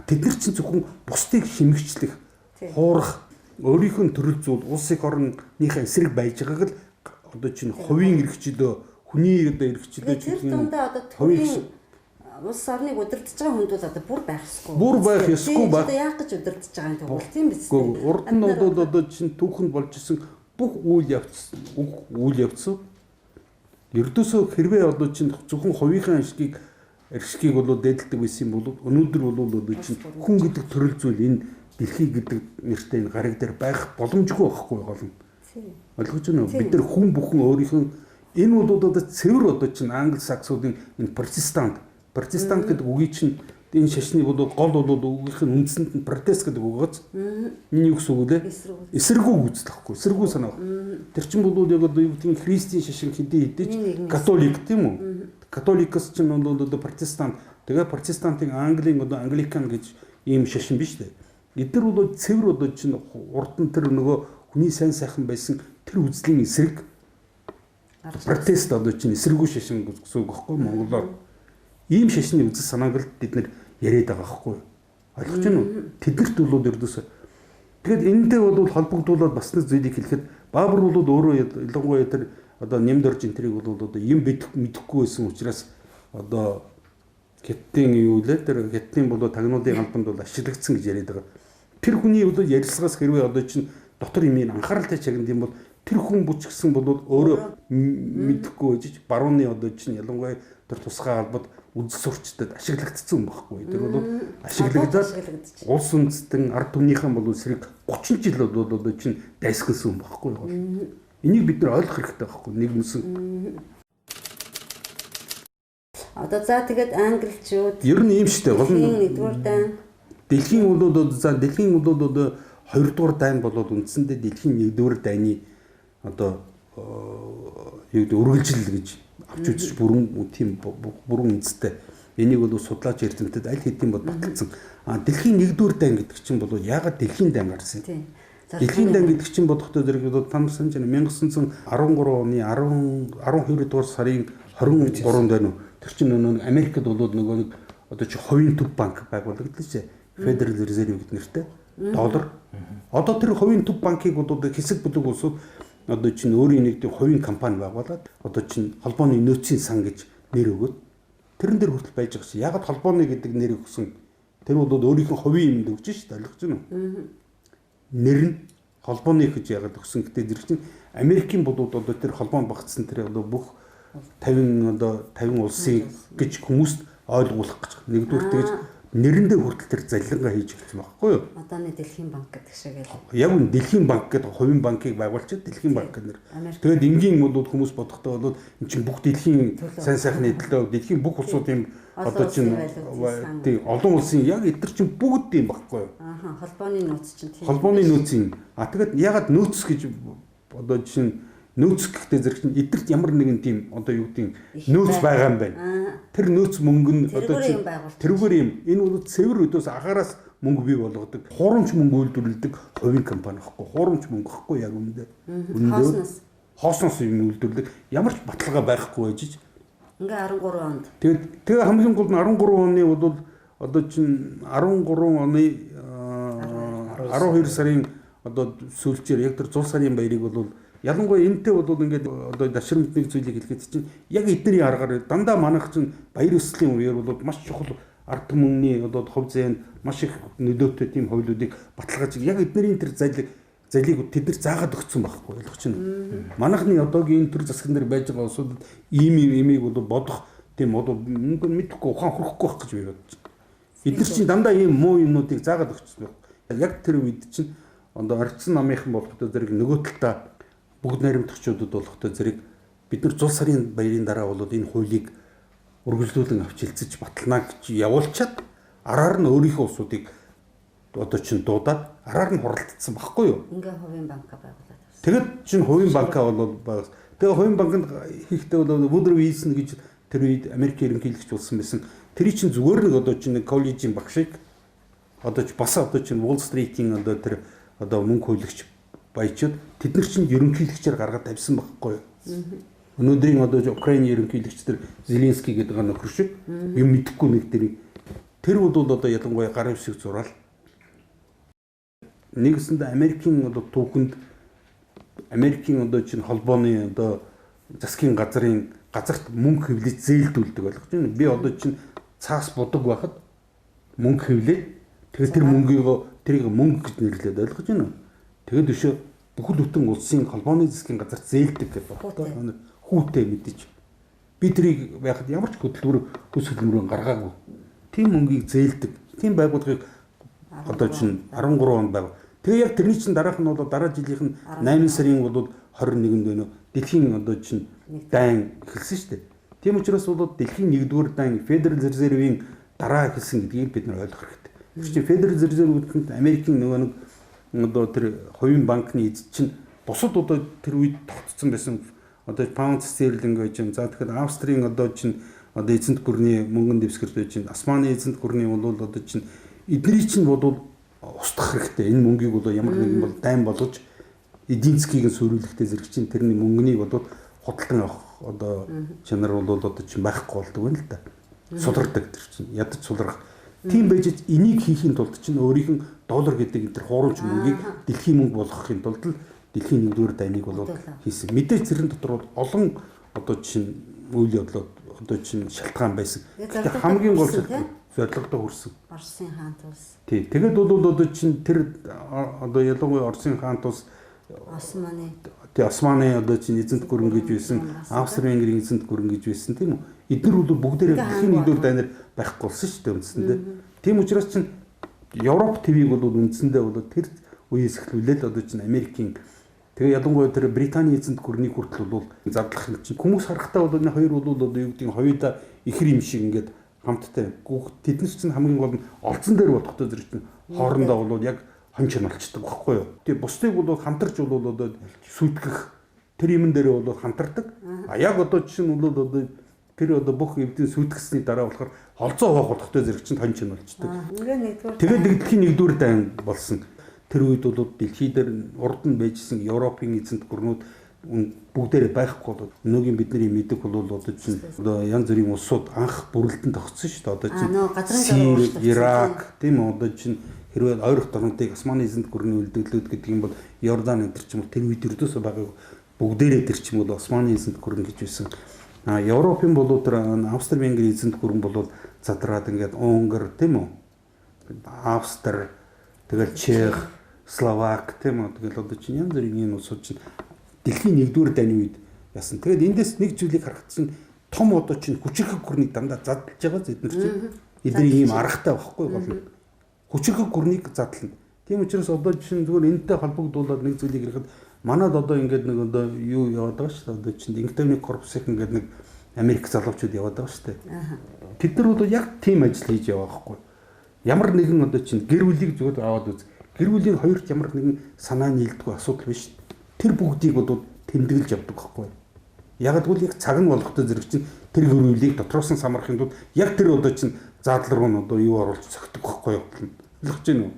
Тэд нар чинь зөвхөн бусдыг хэмгчлэх, хуурах, өөрийнх нь төрөл зүйл улс их орныхаа эсрэг байж байгааг л одоо чинь хувийн эрхчлөө, хүний одоо эрхчлөө тэр дундаа одоо төрийн улс орныг удирдах байгаа хүнд бол одоо бүр байх ёсгүй. Бүр байх ёсгүй байх. Одоо яах гэж удирдах байгаа юм тэгвэл тийм биз дээ. Урд нь бол одоо чинь түүхэнд болж исэн бүх үйл явц, үйл явц ердөөсөө хэрвээ одоо чинь зөвхөн хувийнхаа ашгийг эрхшгийг бол дээдэлдэг байсан юм бол өнөөдөр бол одоо чинь хүн гэдэг төрөл зүйл энэ дэлхий гэдэг нэртэй энэ гариг дээр байх боломжгүй байхгүй гол нь. Ойлгож байна уу? Бид нар хүн бүхэн өөрийнх нь энэ бол одоо цэвэр одоо чинь англи саксуудын энэ протестант гэдэг үгийг чинь энэ шашны бол гол бол үгийнх нь үндсэнд нь протест гэдэг үг гоц. Энэ юу гэсэн үг лээ? Эсэргүү үзэл байхгүй. Эсэргүү санаа. Тэр чинь бол яг одоо юу гэдэг нь христийн шашин хэдий хэдий ч католик тийм үү? Католикос чинь бол одоо протестант. Тэгээ протестантын Английн одоо англикан гэж ийм шашин биш үү? Эдгээр бол цэвэр одоо чинь урд нь тэр нөгөө хүний сайн сайхан байсан тэр үзлийн эсрэг протест одоо чинь эсэргүү шашин гэсэн үг байхгүй монголоор. Ийм шашны үзэл санааг л бид нэр яриад байгаа байхгүй юу? Ойлгож байна уу? Тэднэрт бол ердөөсөө. Тэгэхээр энэтэй бол холбогдуулаад бас нэг зүйлийг хэлэхэд Баабар бол өөрөө ялангуяа тэр одоо нэмд орж энэ тэрийг бол одоо юм мэдэхгүй байсан учраас одоо хятадын юу лээ тэр хятадын бол тагнуулын албанд бол ашиглагдсан гэж яриад байгаа. Тэр хүний бол ярилцлагаас хэрвээ одоо чинь дотор юм анхааралтай чагнад юм бол тэр хүн бүчгсэн бол өөрөө мэдэхгүй байж барууны одоо чинь ялангуяа тэр тусгай албад үзэл сурчдад ашиглагдсан юм байхгүй. Тэр бол ашиглагдаад улс үндэстэн ард түмнийхэн бол эсрэг 30 жил бол одоо чинь дайсгалсан юм багхгүй юу? Энийг бид нар ойлгох хэрэгтэй байхгүй нэгмсэн. Одоо за тэгээд англичууд ер нь ийм шүү дээ. Гол нь нэгдүгээр дайн. Дэлхийн улууд за дэлхийн улууд одоо хоёрдугаар дайн болоод үндсэндээ дэлхийн нэгдүгээр дайны одоо юу гэдэг үргэлжлэл гэж авч үзэж бүрэн тийм бүрэн үндстэй. Энийг бол судлаач эрдэмтэд аль хэдийн бод баталсан. А дэлхийн нэгдүгээр дайн гэдэг чинь бол яагаад дэлхийн дайн гарсан юм? Дэлхийн дайн гэдэг чинь бодохдоо зэрэг бол там санаж байна 1913 оны 10 12 дугаар сарын 23-нд байна уу? Тэр чинь нөгөө Америкт бол нөгөө нэг одоо чи хувийн төв банк байгуулагдлаа шээ. Federal Reserve гэдэг нэртэй доллар. Одоо тэр хувийн төв банкыг бол хэсэг бүлэг улсууд одоо чинь өөрийн нэг тийм хувийн компани байгуулад одоо чинь холбооны нөөцийн сан гэж нэр өгөөд тэрэн дээр хүртэл байж байгаа шээ. Ягаад холбооны гэдэг нэр өгсөн? Тэр бол өөрийнх нь хувийн юмд өгч шээ, ойлгож байна уу? Нэр нь холбооны гэж ягаад өгсөн гэдэг зэрэг чинь Америкийн болууд одоо тэр холбоонд багтсан тэр одоо бүх 50 одоо 50 улсын гэж хүмүүст ойлгуулах гэж. Нэгдүгээр тэгж нэрэндээ хүртэл тэр залилангаа хийж эхэлсэн байхгүй юу? Одооны Дэлхийн банк гэдэг шиг л. Яг үн Дэлхийн банк гэдэг хувийн банкыг байгуулчихад Дэлхийн банк гэнэр. Тэгээд энгийн бол хүмүүс бодохдоо бол эн чинь бүх дэлхийн сайн сайхны төлөө дэлхийн бүх улсууд юм одоо чинь тий олон улсын яг эдгэр чинь бүгд юм багхгүй юу? Ааха, холбооны нөөц чинь тийм. Холбооны нөөцийн. А тэгээд ягаад нөөц гэж одоо чинь нөөц гэхдээ зэрэг чинь эдгэрт ямар нэгэн тийм одоо юу гэдэг нөөц байгаа юм байна. Тэр нөөц мөнгө нь одоо чинь тэрүүгээр юм. Энэ бол цэвэр өдөөс агаараас мөнгө бий болгодог. Хуурамч мөнгө үйлдвэрлэдэг хувийн компани гэхгүй. Хуурамч мөнгө гэхгүй яг үүндээ. Үнэндээ хоосноос юм үйлдвэрлэдэг. Ямар ч баталгаа байхгүй байж ич. Ингээ 13 онд. Тэгээд тэгээ хамгийн гол нь 13 оны бол одоо чинь 13 оны 12 сарын одоо сүүлчээр яг тэр зул сарын баярыг бол ялангуяа энэтэй бол ингээд одоо дашрамт нэг зүйлийг хэлэхэд чинь яг эдний аргаар дандаа манайх чинь баяр ёслолын үеэр бол маш чухал ард түмний одоо хувь зээнд маш их нөлөөтэй тийм хуулиудыг баталгааж яг эдний тэр залийг тэд нар заагаад өгсөн байхгүй ойлгож байна. Манайхны одоогийн энэ төр засган дээр байж байгаа улсуудад ийм имийг бол бодох тийм одоо мэдэхгүй ухаан хөрөхгүй байх гэж би бодож байна. Эд нар чинь дандаа ийм муу юмнуудыг заагаад өгсөн байх. Яг тэр үед чинь одоо орцсон намынхан болохтой зэрэг нөгөө талдаа бүгд найрамдагчдад болохтой зэрэг бид нар зул сарын баярын дараа бол энэ хуулийг үргэлжлүүлэн авч хилцэж батална гэж явуулчаад араар нь өөрийнхөө улсуудыг одоо чинь дуудаад араар нь хуралдсан багхгүй юу? Ингээ хувийн банка байгуулад. Тэгэд чинь хувийн банка бол байгаас. Тэгээ хувийн банкнд хийхдээ бол Woodrow Wilson гэж тэр үед Америкийн ерөнхийлөгч болсон байсан. Тэр чинь зүгээр нэг одоо чинь коллежийн багшийг одоо ч бас одоо чинь Wall Street-ийн одоо тэр одоо мөнгө хуйлагч баячууд тэд нар чинь ерөнхийлөгчөөр гаргаад тавьсан байхгүй юу? Өнөөдрийн одоо Украины ерөнхийлөгч тэр Зеленский гэдэг нөхөр шиг юм мэдэхгүй нэг тэр тэр бол одоо ялангуяа гарын үсэг зураал нэгсэндээ Америкийн одоо түүхэнд Америкийн одоо чинь холбооны одоо засгийн газрын газарт мөнгө хэвлэж зээлдүүлдэг ойлгож байна. Би одоо чинь цаас будаг байхад мөнгө хэвлээд тэгээд тэр мөнгийг тэрийг мөнгө гэж нэрлээд ойлгож байна уу? Тэгээд өшөө бүхэл бүтэн улсын холбооны засгийн газарт зээлдэг гэдэг байна. Хүүтэй мэдээж. Би тэрийг байхад ямар ч хөдөлмөр хөс хөдөлмөрөөр гаргаагүй. Тийм мөнгийг зээлдэг. Тийм байгууллагыг одоо чинь 13 онд байв. Тэгээ яг тэрний чинь дараах нь бол дараа жилийнх нь 8 сарын бол 21-нд байна уу? Дэлхийн одоо чинь дайн эхэлсэн шүү дээ. Тийм учраас бол дэлхийн 1-р дайн Federal Reserve-ийн дараа эхэлсэн гэдгийг бид нар ойлгох хэрэгтэй. Тэр чинь Federal Reserve гэдэг нь Америкийн нөгөө нэг одоо тэр хувийн банкны эзэд чинь бусад одоо тэр үед тогтцсон байсан одоо паунд стерлинг байж юм. За тэгэхээр Австрийн одоо чинь одоо эзэнт гүрний мөнгөн дэвсгэр байж чинь Османы эзэнт гүрний бол одоо чинь эдний чинь бол устгах хэрэгтэй. Энэ мөнгийг бол ямар нэгэн бол дайн болгож эдийн засгийг нь сүрүүлэхтэй зэрэг чинь тэрний мөнгөнийг бол худалдан авах одоо чанар бол одоо чинь байхгүй болдог юм л да. Сулардаг тэр чинь ядаж сулрах. Тийм байж энийг хийхийн тулд чинь өөрийнх нь доллар гэдэг энэ төр хуурамч мөнгийг дэлхийн мөнгө болгохын тулд л дэлхийн нэгдүгээр дайныг бол хийсэн. Мэдээж тэрэн дотор бол олон одоо чинь үйл явдлууд одоо чинь шалтгаан байсан. Гэхдээ хамгийн гол зорилгодоо хүрсэн. Оросын хаант улс. Тий. Тэгээд бол одоо чинь тэр одоо ялангуяа Оросын хаант улс Османы тий Османы одоо чинь эзэнт гүрэн гэж байсан, Австро-Венгрийн эзэнт гүрэн гэж байсан тийм үү? Эднэр бол бүгдээрээ дэлхийн нэгдүгээр дайнаар байхгүй болсон шүү дээ үндсэндээ. Тийм учраас чинь Европ ТV-г бол үндсэндээ бол тэр үеэс эхлүүлээд одоо чинь Америкийн тэгээ ялангуяа тэр Британий эзэнт гүрний хүртэл бол задлах юм чинь хүмүүс харахтаа бол энэ хоёр бол одоо юу гэдгийг хоёулаа ихэр юм шиг ингээд хамттай. Тэд нар чинь хамгийн гол нь олзон дээр бодохдоо зэрэг чинь хоорондоо бол яг хонч болчдөг байхгүй юу. Тэгээ бусдыг бол хамтарч бол одоо сүйтгэх тэр юмн дээр бол хамтардаг. А яг одоо жишээ нь бол одоо тэр одоо бүх эвдийн сүйтгэсний дараа болохоор холзоо хуваах болохтой зэрэг чинь хонч болчдөг. Тэгээд дэлхийн нэгдүгээр дайн болсон. Тэр үед бол дэлхий дээр урд нь байжсэн Европын эзэнт гүрнүүд бүгдээрээ байхгүй бол өнөөгийн бидний мэддэг бол одоо чинь одоо янз бүрийн улсууд анх бүрэлдэн тогтсон шүү дээ. Одоо чинь Ирак тийм үү, одоо чинь хэрвээ ойрох дорнодыг Османы эзэнт гүрний үлдэглүүд гэдэг юм бол Иордан энэ төр ч юм уу тэр үед өрдөөсөө байгааг бүгдээрээ тэр ч юм бол Османы эзэнт гүрэн гэж байсан. А Европын бол тэр Австро-Венгрийн эзэнт гүрэн бол задраад ингээд Унгар тийм үү, Австри, тэгэл Чех, Словак тийм үү, тэгэл одоо чинь янз бүрийн энэ улсууд чинь дэлхийн нэгдүгээр дайны үед яасан. Тэгээд эндээс нэг зүйлийг харахад чинь том одоо чинь хүчирхэг гүрнийг дандаа задлж байгаа эднэр чинь. Эдний ийм аргатай байхгүй гол нь. Хүчирхэг гүрнийг задлана. Тийм учраас одоо чинь зүгээр энэтэй холбогдуулаад нэг зүйлийг ярихад манад одоо ингээд нэг одоо юу яваад байгаа шүү дээ. Одоо чинь Инктавны корпусыг ингээд нэг Америк залуучууд яваад байгаа шүү дээ. Тэд нар бол яг тийм ажил хийж яваа байхгүй. Ямар нэгэн одоо чинь гэр бүлийг зүгээр аваад үз. Гэр бүлийн хоёрт ямар нэгэн санаа нийлдэггүй асуудал биш. Тэр бүгдийг бол тэмдэглэж явдаг байхгүй. Яг л яг цаг нь болохтой зэрэг чинь тэр гэр бүлийг дотроос нь самрахын тулд яг тэр одоо чинь задлал руу нь одоо юу оруулж цогтөг байхгүй юу? Ойлгож байна уу?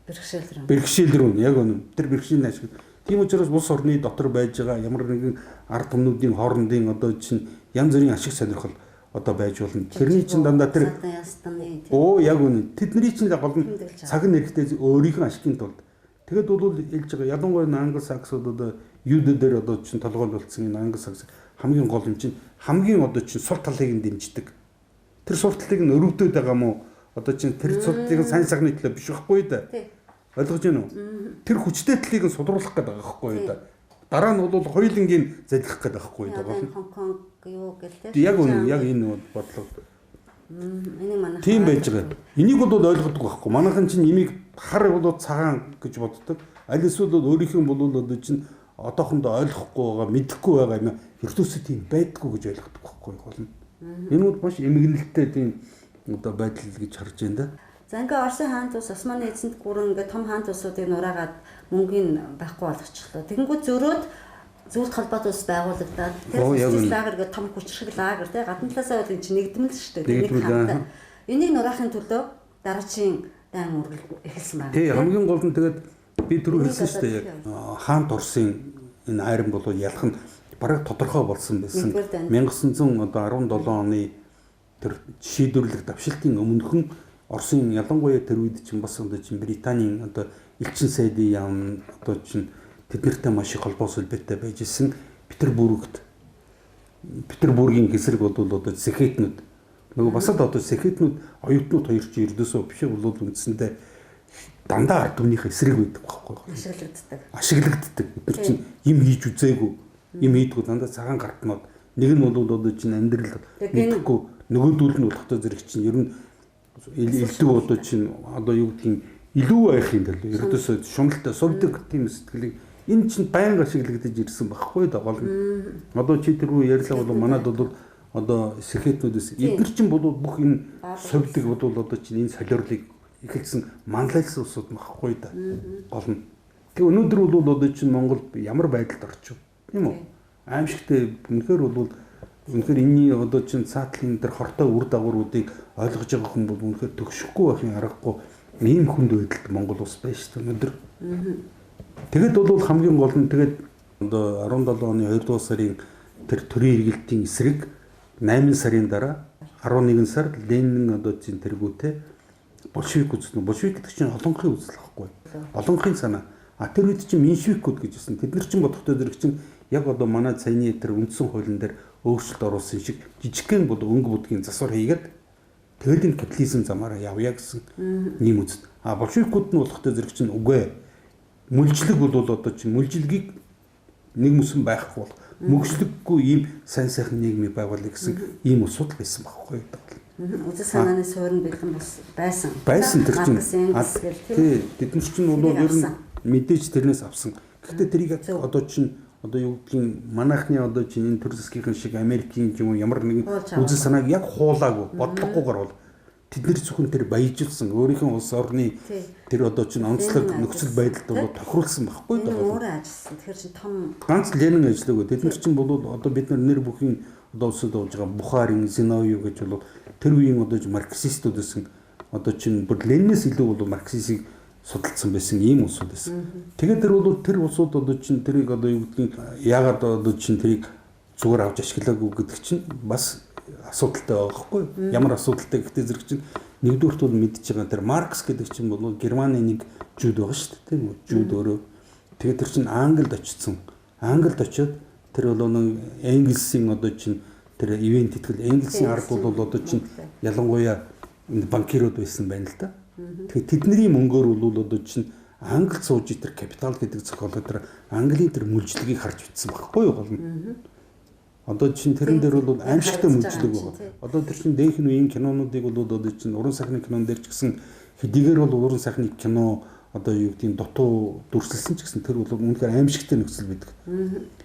Бэрхшээл рүү. Бэрхшээл рүү яг үнэн. Тэр бэрхшээлийн ашиг. Тийм учраас улс орны дотор байж байгаа ямар нэгэн ард түмнүүдийн хоорондын одоо чинь янз бүрийн ашиг сонирхол одоо байж болно. Тэрний чинь дандаа тэр оо яг үнэн. Тэдний чинь гол нь цаг нь эрэхтэй өөрийнхөө ашигын тулд. Тэгээд бол хэлж байгаа ялангуяа англи саксууд одоо юуд дээр одоо чинь толгойлолцсон энэ англи сакс хамгийн гол юм чинь хамгийн одоо чинь сул талыг нь дэмждэг. Тэр сул талыг нь өрөвдөөд байгаа мó одоо чинь тэр сул талыг сайн сайхны төлөө биш байхгүй да. Ойлгож байна уу? Тэр хүчтэй талыг нь содруулах гэдэг байгаа байхгүй да. Дараа нь бол хоёулангийн залхих гэдэг байхгүй да. Хонконг юу гэлээ. Яг үнэн, яг энэ бодлого. Энийг манайхан тийм байж байгаа. Энийг бол ойлгодог байхгүй. Манайхан чинь имийг хар бол цагаан гэж боддог. Аль эсвэл өөрийнх нь бол одоо чинь одоохондоо ойлгохгүй байгаа, мэдэхгүй байгаа юм ертөнцид тийм байдгүй гэж ойлгодог байхгүй гол нь. Энэ бол маш эмгэнэлтэй тийм одоо байдал гэж харж байна да. За ингээ Оросын хаант ус Османы эзэнт гүрэн ингээ том хаант улсуудыг нураагаад мөнгөний байхгүй болгочихлоо. Тэгэнгүүт зөрөөд зүйлт холбоот улс байгуулагдаад тэр лагер гэх том хүчрхэг лагер тий гадна талаасаа бол энэ чинь нэгдмэл шүү дээ. Нэг хамтаа. Энийг нураахын төлөө дараачийн дайн үргэлж эхэлсэн байна. Тий, хамгийн гол нь тэгээд би түрүү хэлсэн шүү дээ яг хаант Оросын энэ айран болов ялах нь бараг тодорхой болсон байсан. 1917 оны тэр шийдвэрлэх давшилтын өмнөхөн Оросын ялангуяа тэр үед чинь бас одоо чинь Британийн одоо элчин сайдын яам одоо чинь тэднэртэй маш их холбоо сүлбэтэй байж исэн. Петербургт Петербургийн эсрэг бол одоо сэхэтнүүд нөгөө бас л одоо сэхэтнүүд оюутнууд хоёр чинь ердөөсөө биш бол үндсэндээ дандаа ард түмнийхээ эсрэг байдаг байхгүй ашиглагддаг. Ашиглагддаг. Бид нар чинь юм хийж үзээгүй, юм хийдгүү дандаа цагаан гартнууд нэг нь бол одоо чинь амьдрал мэдэхгүй нөгөөдөл нь болохтой зэрэг чинь ер нь илүү одоо чинь одоо юу гэдгийг илүү байхын төлөө ердөөсөө шуналтай сувдаг тийм сэтгэлийг энэ чинь байнга ашиглагдаж ирсэн байхгүй да гол нь. Одоо чи тэргүй ярьлаа бол манад бол одоо сэхэтнүүдээс эдгээр чинь бол бүх энэ сувдаг бол одоо чинь энэ солиорлыг эхэлсэн манлайлсан улсууд байхгүй да гол нь. Тэгээ өнөөдөр бол одоо чинь Монгол ямар байдалд орчих тийм үү? Аимшигтэй үнэхээр бол үнэхээр энэний одоо чинь цаатлын тэр хортой үр дагавруудыг ойлгож байгаа хүн бол үнэхээр төгшөхгүй байхын аргагүй ийм хүнд байдалд Монгол улс байна шүү дээ өнөөдөр. Тэгэд бол хамгийн гол нь тэгээд одоо 17 оны 2 дугаар сарын тэр төрийн эргэлтийн эсрэг 8 сарын дараа 11 сард Ленин одоо чинь тэргүүтээ большевик үзсэн. Большевик гэдэг чинь олонхын үзэл байхгүй. Олонхын санаа. А тэр үед чинь меншевикүүд гэж байсан. Тэд нар чинь бодохтой зэрэг чинь яг одоо манай саяны тэр үндсэн хуулийн дээр өөрчлөлт оруулсан шиг жижигхэн бол өнгө будгийн засвар хийгээд тэгэл энэ капитализм замаараа явъя гэсэн ийм үзэл. А большевикүүд нь болохтой зэрэг чинь үгүй. Мүлжлэг бол одоо чинь мүлжлэгийг нэг мөсөн байхгүй бол мөгжлөггүй ийм сайн сайхан нийгмийг байгуулъя гэсэн ийм асуудал байсан байхгүй юу. Үзэл санааны суурь нь бэлэн бас байсан. Байсан тэр чинь. Тий, тэд нар чинь бол ер нь мэдээж тэрнээс авсан. Гэхдээ тэрийг одоо чинь одоо юу гэдгийг манайхны одоо чинь энэ төр засгийн шиг Америкийн юм ямар нэгэн үзэл санааг яг хуулаагүй, бодлогогүйгээр бол тэд нар зөвхөн тэр баяжуулсан өөрийнхөө улс орны тэр одоо чинь онцлог нөхцөл байдалд бол тохируулсан байхгүй даа. Өөрөө ажилласан. Тэгэхээр чинь том ганц Ленин ажиллаагүй. Тэд нар чинь бол одоо бид нар нэр бүхийн одоо улсад болж байгаа Бухарин, Зиновьев гэж бол тэр үеийн одоо марксистууд байсан. Одоо чинь бүр Ленинээс илүү бол марксизмыг судалсан байсан ийм улсууд байсан. Тэгээд тэр бол тэр улсууд одоо чинь тэрийг одоо юу гэдгийг яагаад одоо чинь тэрийг зүгээр авч ашиглаагүй гэдэг чинь бас асуудалтай байгаа байхгүй юу? Ямар асуудалтай гэхдээ зэрэг чинь нэгдүгüрт бол мэдж байгаа тэр Маркс гэдэг чинь бол Германы нэг жууд байгаа шүү дээ, тийм үү? Жууд өөрөө. Тэгээд тэр чинь Англид очсон. Англид очиод тэр бол нэг Энгельсийн одоо чинь тэр ивент итгэл Энгельсийн ард бол одоо чинь ялангуяа банкирууд байсан байна л да. Тэгэхээр тэдний мөнгөөр бол одоо чинь Англид сууж тэр капитал гэдэг зохиолоо тэр Английн тэр мүлжлэгийг харж бичсэн байхгүй юу гол нь. Одоо чинь тэрэн дээр бол аимшигтай мүлжлэг байгаа. Одоо тэр чинь дээхэн үеийн кинонуудыг бол одоо чинь уран сайхны кинон дээр ч гэсэн хэдийгээр бол уран сайхны кино одоо юу гэдгийг дутуу дүрсэлсэн ч гэсэн тэр бол үнэхээр аимшигтай нөхцөл байдаг.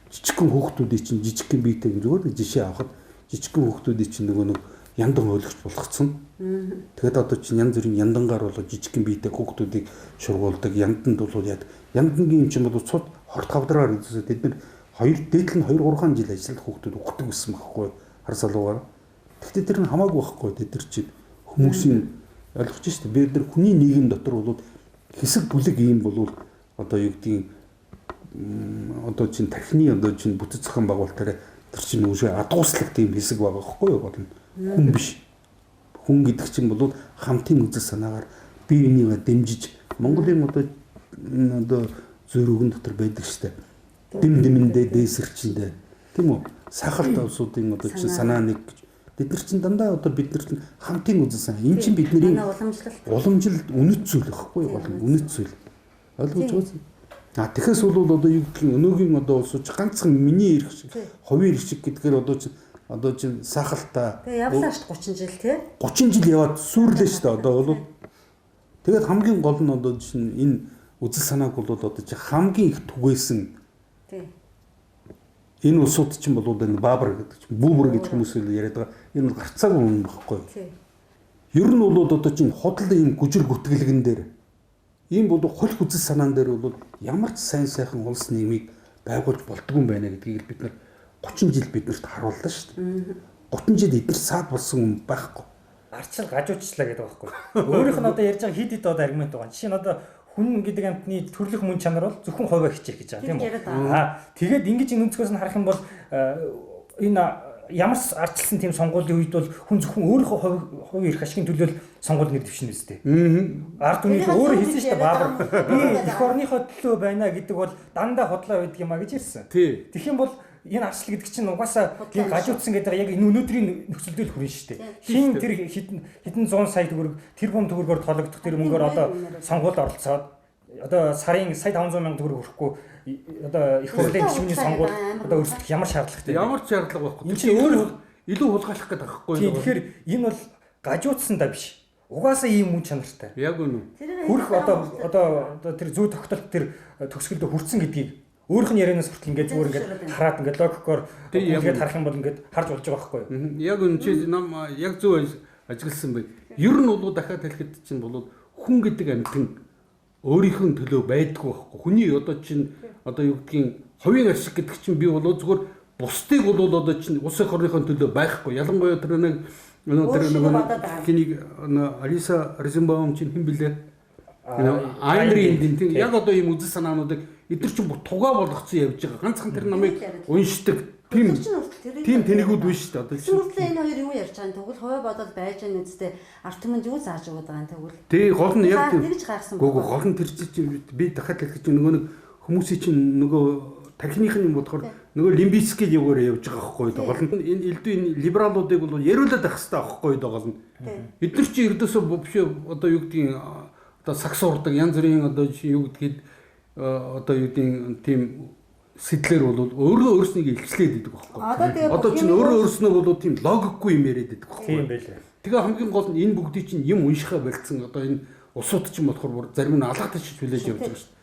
Жижигхэн хүүхдүүдийн чинь жижигхэн биетэй зүгээр жишээ авахад жижигхэн хүүхдүүдийн чинь нөгөө нэг яндан ойлгож болгоцсон. Тэгээд одоо чинь янз бүрийн яндангаар бол жижигхэн биетэй хүүхдүүдийг шургуулдаг, янданд бол яад. Яндангийн юм чинь бол цуд хорт хавдраар үзсэн. Тэд нар хоёр дээдл нь 2 3 жил ажиллаад хүүхдүүд өгдөг гэсэн байхгүй хар салуугаар. Гэхдээ тэр нь хамаагүй байхгүй тэд нар чинь хүмүүсийн ойлгож шүү дээ. Бид нар хүний нийгэм дотор бол хэсэг бүлэг ийм бол одоо юу гэдгийг одоо чинь тархины одоо чинь бүтэц зохион байгуулалтаараа тэр чинь үгүй адууслах тийм хэсэг байгаа байхгүй юу гол нь. Хүн биш. Хүн гэдэг чинь бол хамтын үзэл санаагаар бие бинийгээ дэмжиж Монголын одоо энэ одоо зөрүүгэн дотор байдаг штэ. Дэм дэмэндээ дээсэрчэндээ тийм үү? Сахалт улсуудын одоо чинь санаа нэг гэж. Бид нар чинь дандаа одоо бид нар чинь хамтын үзэл санаа. Энэ чинь бидний уламжлалт үнэт зүйл байхгүй юу? Гол нь үнэт зүйл. Ойлгож байна. А тэгэхээс бол одоо юу гэдгийг өнөөгийн одоо улсууд ганцхан миний эрх шиг, хувийн эрх шиг гэдгээр одоо чинь сахалтай. Тэгээ явлаа шүү 30 жил тий. 30 жил яваад сүрлээ шүү дээ одоо бол. Тэгээд хамгийн гол нь одоо чинь энэ үзэл санааг бол одоо чинь хамгийн их түгээсэн. Тий. Энэ улсууд чинь бол энэ баабар гэдэг чинь бүүбэр гэж хүмүүс яриад байгаа. Энэ бол гарцаагүй юм багхгүй. Тий. Ер нь бол одоо чинь худал ийм гүжир гүтгэлгэн дээр ийм бол холих үзэл санаан дээр бол ямар ч сайн сайхан улс нийгмийг байгуулж болдгүй юм байна гэдгийг бид нар 30 жил биднэрт харууллаа шүү дээ. 30 жил эдгээр саад болсон юм байхгүй. Арчил гажуучлаа гэдэг байхгүй. Өөрийнх нь одоо ярьж байгаа хэд хэд одоо аргумент байгаа. Жишээ нь одоо хүн гэдэг амьтны төрлөх мөн чанар бол зөвхөн хувиа хичээх гэж байгаа тийм үү? Аа тэгээд ингэж энэ өнцгөөс нь харах юм бол энэ ямар ч ардчилсан тийм сонгуулийн үед бол хүн зөвхөн өөрийнхөө хувийн эрх ашигын төлөө сонгуул нэр дэвшнэ үстэй. Ард түмний өөрөө хэлсэн шүү дээ Баабар. Би эх орныхоо төлөө байна гэдэг бол дандаа худлаа байдаг юм а гэж хэлсэн. Тэгэх юм бол энэ арчлал гэдэг чинь угаасаа тийм гажуудсан гэдэг яг энэ өнөөдрийн нөхцөлдөө л хүрнэ шүү дээ. Хин тэр хэдэн 100 сая төгрөг тэр бум төгрөгөөр тоологдох тэр мөнгөөр одоо сонгуульд оролцоод одоо сарын сая 500 сая төгрөг хүрэхгүй одоо их хурлын гишүүний сонгуул одоо өрсөлдөх ямар шаардлагатай вэ? Ямар ч шаардлага байхгүй. Энэ чинь өөр илүү хулгайлах гэдэг байхгүй юу? Тэгэхээр энэ бол гажуудсан да биш. Угаасаа ийм мөн чанартай. Яг үнэ. Хүрх одоо одоо тэр зүй тогтолт тэр төгсгөлдө хүрсэн гэдгийг өөрийнх нь ярианаас хүртэл ингээд зүгээр ингээд хараад ингээд логикоор ингээд харах юм бол ингээд харж болж байгаа байхгүй юу? Яг үнэ чи нам яг зөв ажигласан бай. Ер нь бол дахиад хэлэхэд чинь бол хүн гэдэг амьтан өөрийнх нь төлөө байдгүй байхгүй. Хүний одоо чинь одоо юу гэдгийг хувийн ашиг гэдэг чинь би бол зүгээр бусдыг бол одоо чинь улс орныхоо төлөө байхгүй. Ялангуяа тэр нэг тэр нэг хэнийг Алиса Розенбаум чинь хэн блэ? Айн Рэндийн яг одоо ийм үзэл санаануудыг эдгээр чинь тугаа болгоцсон явж байгаа. Ганцхан тэр намыг уншдаг. Тийм тэнэгүүд биш шүү дээ. Одоо чинь хүртэл энэ хоёр юу ярьж байгаа юм? Тэгвэл хувиа бодол байж байгаа үстэй ард түмэнд юу зааж өгöd байгаа юм тэгвэл? Тий, гол нь яг тэгж гайхсан. Гүг гол нь тэр чинь би дахиад хэлэх чинь нөгөө нэг хүмүүсийн чинь нөгөө тархиных нь юм бодохоор нөгөө лимбийский юугаар явж байгаа байхгүй юу? Гол нь энэ элдв энэ либералуудыг бол яриулаад байх хэрэгтэй байхгүй юу? Гол нь. Эдгээр чинь ердөөсөө биш одоо юу гэдгийг одоо сакс урдаг янз бүрийн одоо юу гэдгийг одоо юу гэдгийг тийм сэтлэр бол өөрөө өөрснийг илчлээд идэг байхгүй. Одоо чинь өөрөө өөрснөө бол тийм логикгүй юм яриад идэг байхгүй. Тийм байлээ. Тэгээ хамгийн гол нь энэ бүгдийг чинь юм уншихаа болцсон одоо энэ улсууд чинь болохоор бүр зарим нь алга ташиж хүлээж явж байгаа шүү дээ.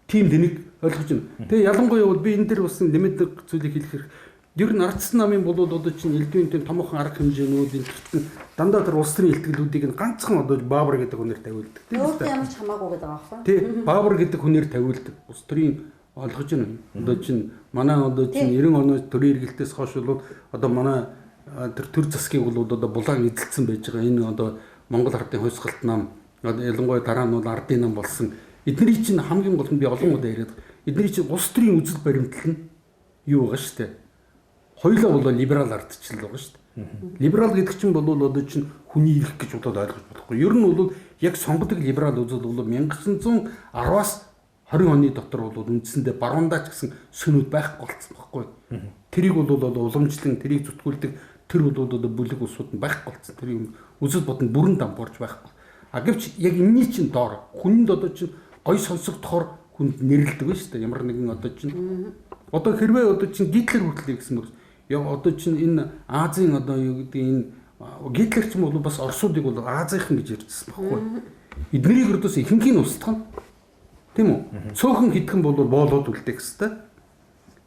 Тийм тэнэг ойлгож байна. Тэгээ ялангуяа бол би энэ дэр бас нэмэдэг зүйлийг хэлэх хэрэг. Ер нь ардсан намын болоод одоо чинь элдвийн тийм томоохон арга хэмжээнүүд энэ төртөн дандаа тэр улс төрийн илтгэлүүдийг нь ганцхан одоо Баабар гэдэг хүнээр тавиулдаг. Тийм үү? Ямар ч хамаагүй гэдэг байгаа байхгүй. Тий, Баабар гэдэг хүнээр тавиулдаг. Улс төрийн ойлгож байна. Одоо чинь манай одоо чинь 90 оны төрийн эргэлтээс хойш бол одоо манай тэр төр засгийг бол одоо булаан эзэлсэн байж байгаа. Энэ одоо Монгол ардын хувьсгалт нам ялангуяа дараа нь бол ардын нам болсон. Эдний чинь хамгийн гол нь би олон удаа яриад эдний чинь улс төрийн үзэл баримтлал нь юу байгаа шүү дээ. Хоёулаа бол либерал ардчлал байгаа шүү дээ. Либерал гэдэг чинь бол одоо чинь хүний эрх гэж бодоод ойлгож болохгүй. Ер нь бол яг сонгодог либерал үзэл бол 1910-аас 20 оны дотор бол үндсэндээ баруундаа ч гэсэн сөнүүд байхгүй болсон байхгүй. Тэрийг бол одоо уламжлан тэрийг зүтгүүлдэг тэр бол одоо бүлэг улсууд нь байхгүй болсон. Тэр юм үзэл бод нь бүрэн дампуурч байхгүй. А гэвч яг энэний чинь доор хүнд одоо чинь гой сонсогдохоор хүнд нэрлэдэг ба шүү дээ. Ямар нэгэн одоо чинь одоо хэрвээ одоо чинь Гитлер хүртэл гэсэн мөр. Яг одоо чинь энэ Азийн одоо юу гэдэг энэ Гитлер ч юм бол бас Оросуудыг бол Азийнхан гэж ярьжсэн байхгүй. Эднэрийг өрдөөс ихэнх нь устгах нь. Тийм үү? Цөөхөн хитгэн бол боолоод үлдээх хэвээр.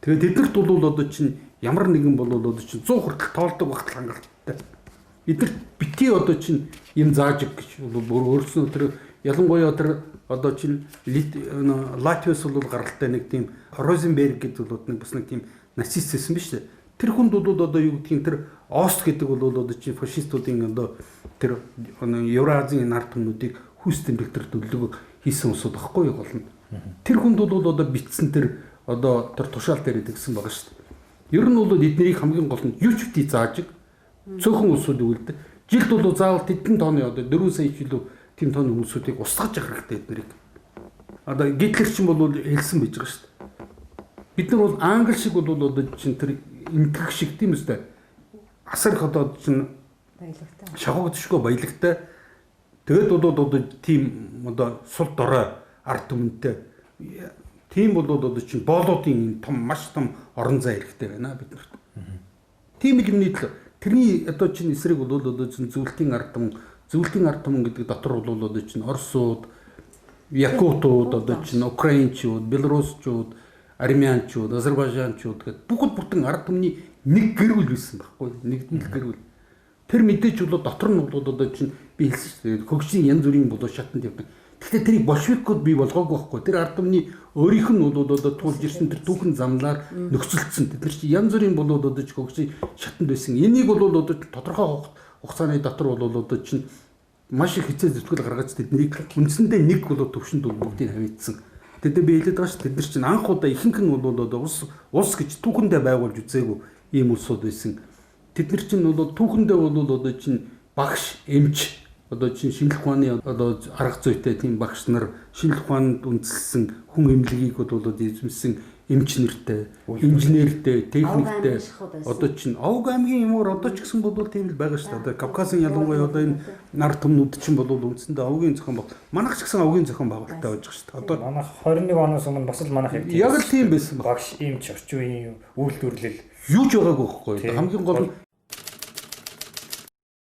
Тэгээд тэднэрт бол одоо чинь ямар нэгэн бол одоо чинь 100 хүртэл тоолдог багтал хангалттай. Эднэрт бити одоо чинь юм зааж өг гэж бол өөрснөө тэр ялангуяа тэр одоо чинь Латвиас бол гаралтай нэг тийм Розенберг гэдэг бол нэг бас нэг тийм нацист байсан биз дээ. Тэр хүнд бол одоо юу гэдгийг тэр Ост гэдэг бол одоо чинь фашистуудын одоо тэр Евразийн нарт түмнүүдийг хүйс тэмдэг тэр төлөв хийсэн улсууд багхгүй юу гол нь. Тэр хүнд бол одоо битсэн тэр одоо тэр тушаал дээр идэгсэн байгаа шүү дээ. Ер нь бол эднэрийг хамгийн гол нь юу ч бити зааж цөөхөн улсуудыг үлдээ. Жилд бол заавал тэдэн тооны одоо 4 сая ч илүү тийм тооны хүмүүсүүдийг устгаж явах хэрэгтэй эднэрийг. Одоо Гитлер ч юм бол хэлсэн байж байгаа шүү дээ. Бид нар бол англи шиг бол одоо чинь тэр энтгэх шиг тийм үстэй. Асар их одоо чинь баялагтай. Шахагдшгүй баялагтай. Тэгээд бол одоо тийм одоо сул дорой ард түмэнтэй тийм бол одоо чинь боолуудын том маш том орон зай хэрэгтэй байна бид нарт. Тийм л юмны төлөө тэрний одоо чинь эсрэг бол одоо чинь зөвлөлтийн ард түмэн, зөвлөлтийн ард түмэн гэдэг дотор бол одоо чинь Оросууд, Якутууд, одоо чинь Украинчууд, Белорусчууд, Армянчууд, Азербайджанчууд гэдэг бүгд бүтэн ард түмний нэг гэр бүл байсан байхгүй, нэгдмэл гэр бүл. Тэр мэдээж бол дотор нь бол одоо чинь би хэлсэн шүү дээ. Хөгжлийн янз бүрийн болоо шатанд явдаг. Гэхдээ тэрийг большевикүүд бий болгоогүй байхгүй. Тэр ард түмний өөрийнх нь бол одоо туулж ирсэн тэр түүхэн замлаар нөхцөлдсөн. Тэд нар чи янз бүрийн болоод одоо чи хөгжлийн шатанд байсан. Энийг бол одоо тодорхой хугацааны дотор бол одоо чинь маш их хэцээ зүтгэл гаргаж тэднийг үндсэндээ нэг бол төвшөнд бүгдийг хавьдсан. Тэдээ би хэлээд байгаа шүү. Тэд нар чинь анх удаа ихэнх нь бол одоо улс гэж түүхэндээ байгуулж үзээгүй ийм улсууд байсан. Тэд нар чинь бол түүхэндээ бол одоо чинь багш, эмч одоо чинь шинжлэх ухааны одоо арга зүйтэй тийм багш нар шинжлэх ухаанд үндэслэн хүн эмнэлгийг бол эзэмсэн эмч нэртэй, инженертэй, техниктэй одоо чинь Овг аймгийн юмор одоо ч гэсэн бол тийм л байгаа шүү дээ. Одоо Кавказын ялангуяа одоо энэ нар түмнүүд чинь бол үндсэндээ овгийн зохион байгуулалт. Манайх ч гэсэн овгийн зохион байгуулалттай байж байгаа шүү дээ. Одоо манайх 21 оноос өмнө бас л манайх яг л тийм байсан баг. Багш, эмч, орчин үеийн үйлдвэрлэл юу ч байгаагүй байхгүй. Хамгийн гол нь